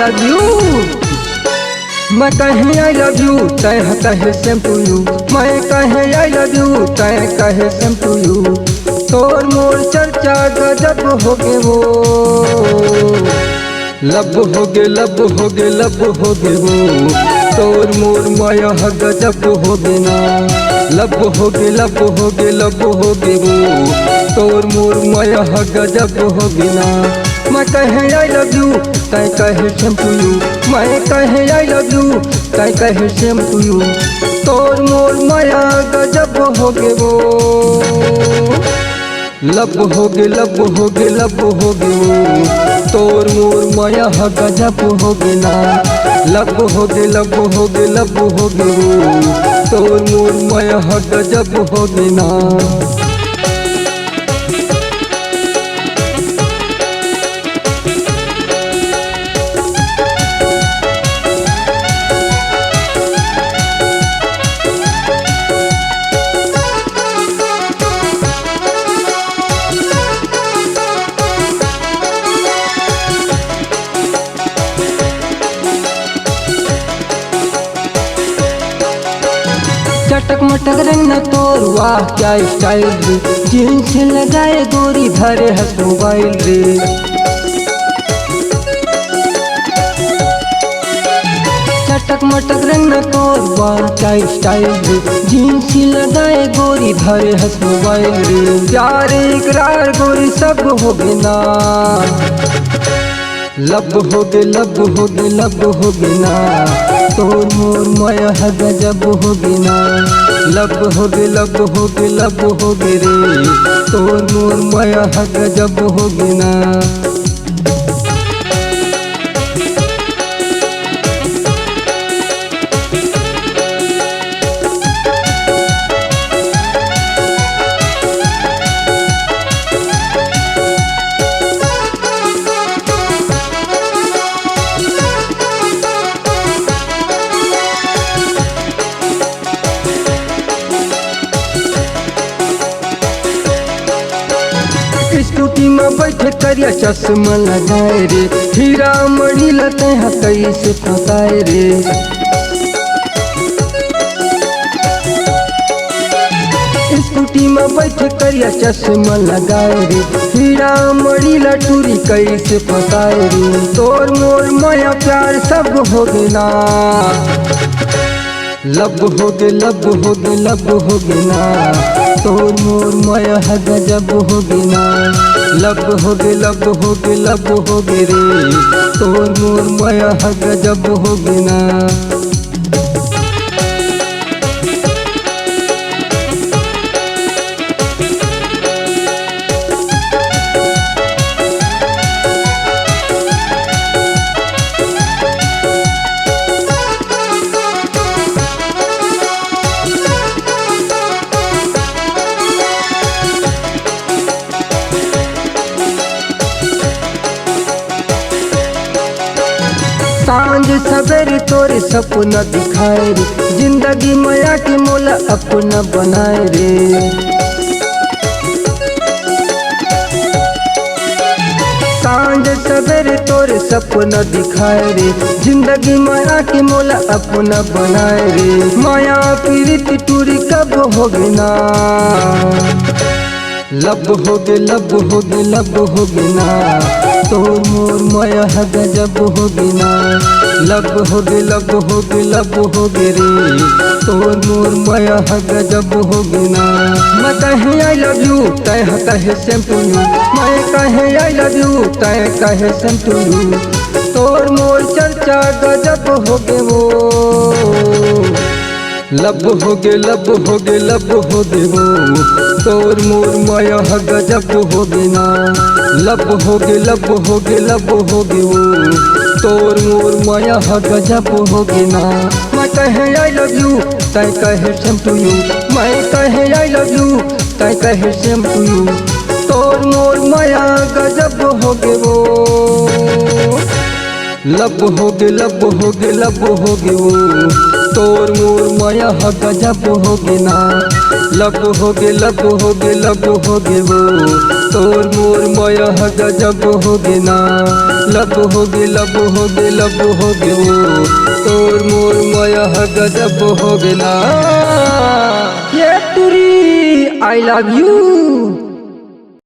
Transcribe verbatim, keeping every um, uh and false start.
love you, मैं कहे I love you, तैं कहे same to you। मैं कहे I love you, तैं कहे same to you। तोर मोर चर्चा गजब होगे वो, लब होगे, लब होगे, लब होगे वो। तोर मोर मया ह गजब होगे ना, लब होगे, लब होगे, लब होगे वो। तोर मोर मया ह गजब होगे ना। मैं कहे I love you, तैं कहे same to you। मैं कहे I love you, तैं कहे same to you। तोर मोर मया गजब होगे वो, लब होगे, लब होगे, लब होगे वो। तोर मोर मया ह गजब होगे ना, लब होगे, लब होगे, लब होगे वो। तोर मोर मया ह गजब होगे ना। चटक मटक रंग न तोर, वाह क्या style रे। Jeans लगाए गोरी, धरे हस mobile रे। चटक मटक रंग न तोर, वाह क्या style रे। Jeans लगाए गोरी, धरे हस mobile रे। प्यार इकरार गोरी, सब होगे ना। लब होगे, लब होगे, लब होगे ना। तोर मोर मया ह गजब होगे ना। लब होगे, लब होगे, लब होगे रे। तोर मोर मया ह गजब होगे ना। Scooty म बैठे करिया चश्मा लगाए रे, हीरा मणि ल तैं ह कइसे फंसाए रे। Scooty म बैठे करिया चश्मा लगाए रे, हीरा मणि ल टूरी कइसे फंसाए रे। तोर मोर मया प्यार सब होगे ना। लब होगे, लब होगे, लब होगे ना। तोर मोर मया ह गजब होगे ना। लब होगे, लब होगे, लब होगे रे। तोर मोर मया ह गजब होगे ना। सांझ सवेरे तोरे सपना दिखाए रे, जिंदगी म आके मोला अपना बनाए रे। सांझ सवेरे तोरे सपना दिखाए रे, जिंदगी म आके मोला अपना बनाए रे। मया पीरित टूरी कब होगे ना। लब होगे, लब होगे, लब होगे ना। तोर मोर मया ह गजब होगे ना। लब होगे, लब होगे, लब होगे रे। तोर मोर मया ह गजब होगे ना। मैं कहे I love you, तैं ह कहे same to you। मैं कहे I love you, तैं कहे same to you। तोर मोर चर्चा गजब होगे वो। लब होगे, लब होगे, लब होगे वो। तोर मोर मया ह गजब होगे ना। लब होगे, लब होगे, लब होगे वो। तोर मोर मया ह गजब होगे ना। मैं कहे I love you, तैं कहे same to you। मैं कहे I love you, तैं कहे same to you। तोर मोर मया गजब होगे वो। लब होगे, लब होगे, लब होगे वो। तोर मोर मया ह गजब होगे ना, लब होगे, लब होगे, लब होगे वो। तोर मोर मया ह गजब होगे ना, लब होगे, लब होगे, लब होगे वो। तोर मोर मया ह गजब होगे ना। ये टुरी, I love you।